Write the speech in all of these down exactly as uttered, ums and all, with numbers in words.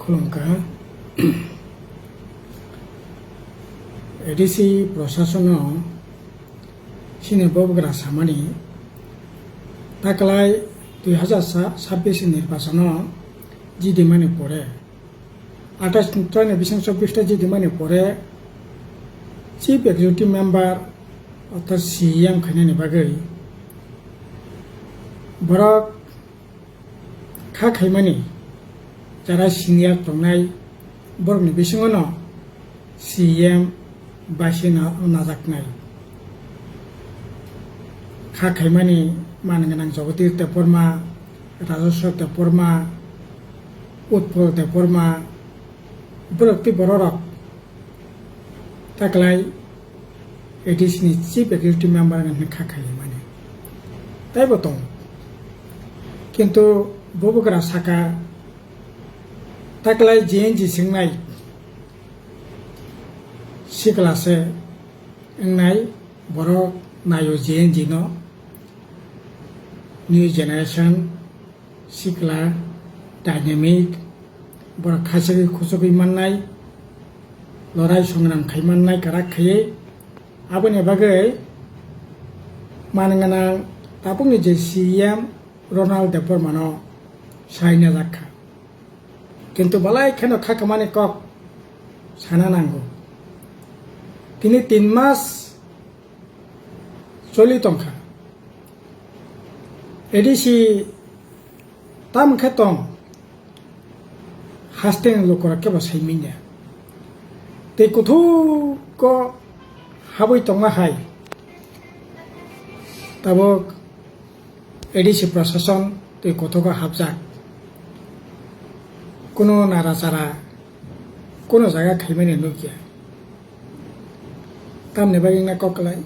Khulumkha. A D C prosasono chini bubagra samani taklai dui hazar sabbish nirbachono jidimani pore, athais ta ni bising chobbish ta jidimani pore Chief Executive Member orthat C E M khainani bagwi borok kha khaimani jara senior tongnai borokni bisingono C E M bai se na-, najaknai. Kha khaimani man gwnang Jagadish Debbarma, Rajeshwar Debbarma, Utpal Debbarma, borok tei bororok taklai A D C ni Chief Executive Member wngkha kha khaimani. Taibo tongo. Kintu bubagra saka taklai J N G swngnai sikla se wngnai, borok naio J N G no, new generation, sikla, dynamic, borok khachigwi khuchugwi mannai, lorai songram khai mannai kwrak khaiwi. Aboni bagwi man gwnang tabukni je C E M Ronald Debbarmano sai najak kha. Kintu belai kheno kha khamani kok sana nango. Tini tin mas choli tongkha. A D C tamo khe tong, hasteni lukurok kebo sai manya. Tei kuthuk khe habwi tongma hai tabuk A D C prosason tei kothogo hapjak. Kuno nara chara, kuno jaga khaimani nukya. Tamni bagwi wngna kok kwlai.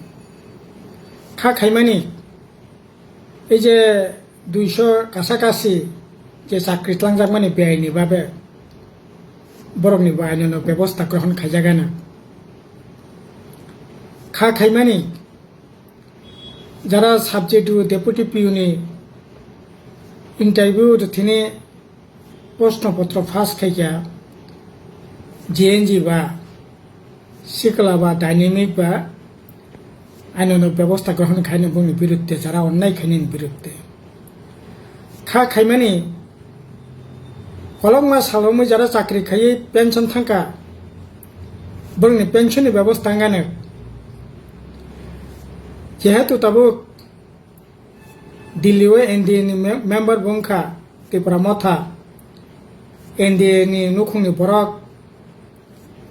Kha khaimani, ei je duiso kasa kasi je chakri tlangjakmani beaini babe borokni bo ainono bebosta grohon khaijagano. Kha khaimani, jara subject o deputy P U ni interview rwthini proshno potro pass khaikha, J N G ba sikla ba dynamic ba ainono bebosta grohon khaini bongni biruddhe, jara onnai khaini biruddhe. Kha khaimani kolokma salomwi jara chakri khaiwi pension thangkha, borokni pension ni bebosta wngano. Jehetu tabuk Delhi o N D A ni me-, member bo wngkha Tipra Motha, N D A ni nukhungni borok,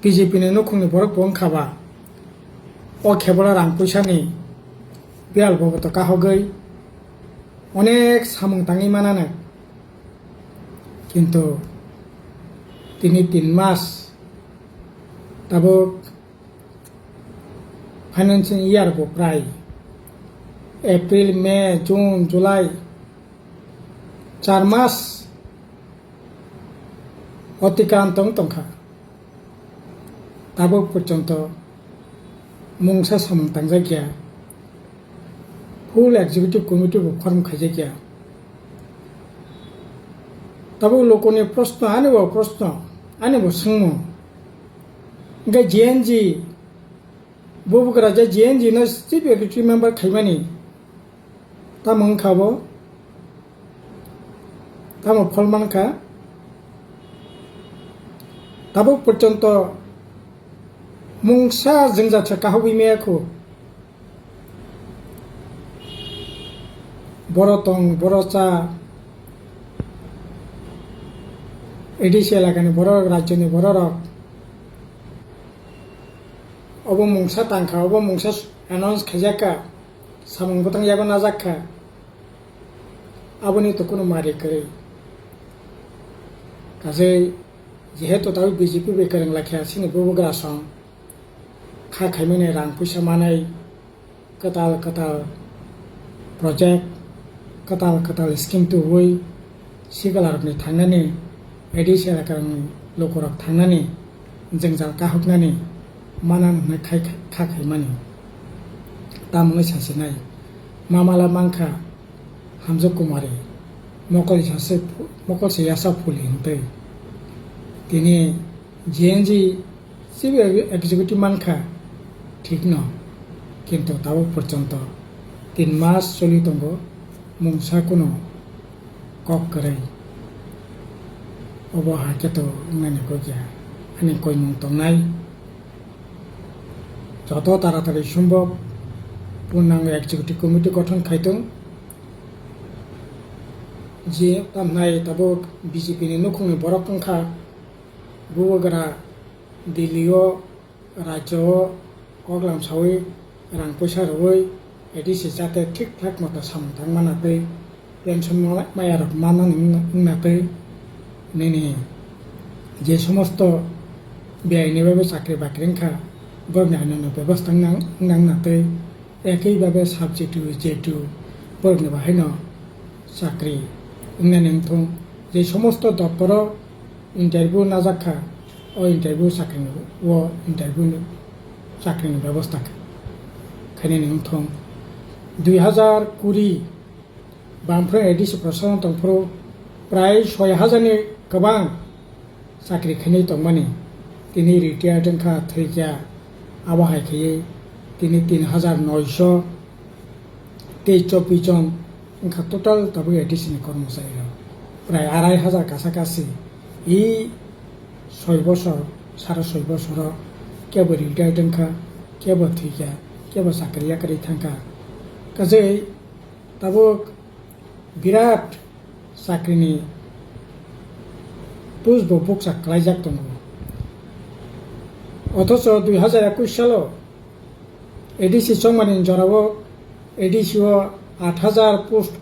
B J P ni nukhungni borok bo wngkha ba, o khe bola rang puisa ni biyal boboto kahogwi onek samung tangwi manano. Kintu tini tin mas tabuk financial year bo prai April, May, June, July, char mas otikantong tongkha. Tabuk porjonto mungsa samung tangjakya, full executive committee bo form khaijakya. Tabuk lokoni proshno, ani bo proshno, ani bo swngmung. Hingke J N G, bubagra je J N G no chief executive member khaimani, tamo wngkha bo, tamo phol mankha, tabuk porjonto mungsa jwngjal se kahogwi maya kho. Boro tong, boro cha, A D C elakani bororok, rajyoni bororok obo mungsa tangkha, obo mungsa announce khaijakha, samung bwtang yago najakha, aboni to kunu mari kwrwi. Kaje jehetu tabuk B J P bai kwrwng laikha, chini bubagra song kha khaimani rang puisa manai, kwtal kwtal project, kwtal kwtal scheme tubuwi sikla rokni thangnani, A D C elakani lukurok thangnani, jwngjal kahoknani mana hwnwi khai, kha khaimani. Tamoni sasinai mamala mankha Hamjak Kumari, mokol sase, mokol se yasa phuli hwntwi. Tini J N G chief executive mankha, thikno, kintu tabuk porjonto tin mas choli tongo, mungsa kuno kok kwrwi. Obo hakhe to wngnani kok ya, ani koimung tongnai. Joto taratari sumbok purnango executive committee gothon khaitong. Je tamnai tabuk B J P ni nukhungni borok wngkha, bubagra Delhi o, rajyo o koklam sawi, rang poisa rwwi, A D C jate thik thak moto samung tangmana tei pension ma-, maya rok manani wngna, wngna tei nini je somosto beaini bai chakri bakri wngkha, borokni ainano bebostha wngna, wngna, wngna tei ekhi babe sub J two, J two borokni bahaino chakri wngnani wngthung. Je somosto doptoro interview najak kha, o interview chakrini, o interview ni chakrini bebostha kha-, khainani wngthung. Dui hazar kuri Bamphro A D C prosason tongphuru prai soi hazar ni kwbang chakri khainai tongmani, tini retired wngkha, thwikha, abo hai khaiwi tini tin hazar noisho tei chobbish jon wngkha total tabuk A D C ni kormochari rok. Prai arai hazar kasa kasi, e soi bosor, sara soi bosoro kebo retired wngkha, kebo thwikha, kebo chakri yakarwi thangkha. Kajei tabuk birat chakrini post bo bukcha klaijak tongo. Othocho dui hazar ekush salo A D C chongmani jorao A D C o aat hazar post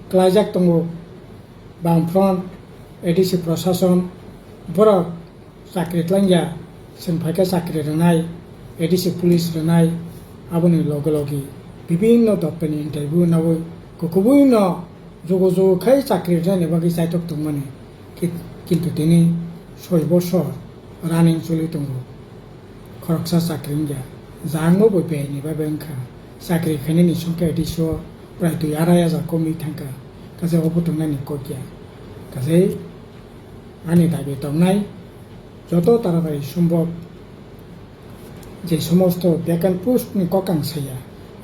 klaijak tongo. Bamfront A D C prosason borok chakri tlangya, chwng phaikhe chakri rwnai, A D C police rwnai, aboni loge loge bibinno doptani interview nawi kukubuino jugo jugo khai chakri rwnani bagwi chaitok tongmani. Ki-, kintu tini soi bosor running choli tongo. Khoroksa chakri wngya, jangmo bo beaini bai bai wngkha. Chakri khainani songkha A D C o prai dui arai hajar komwi thangkha. Kaisa obo tongnani kok ya. Kaisa ani dabi tongnai, joto taratari sombok je somosto vacant post ni kok ang saya,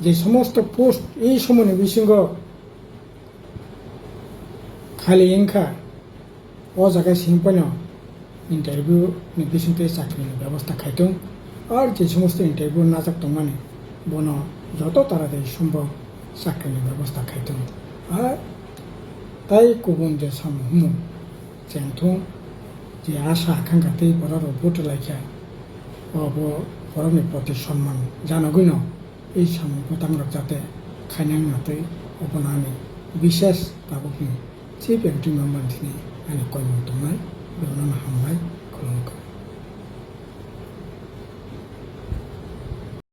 je somosto post ei somoini bisingo khali wngkha, o jaga simi phano interview ni bisingtwi chakri ni bebosta khaitong. Ar je somosto interview najak tongmani, bono joto taratari sombok chakri ni bebosta khaitong. Ar tai kubun je samung humung chengthung, je asha akangkha tei borok rok vote laikha, obo borokni proti sonman janogwino ei samung bwtang rok jate khainang natwi, obono ani bishes tabukni chief executive member thini ani koimung tongnai.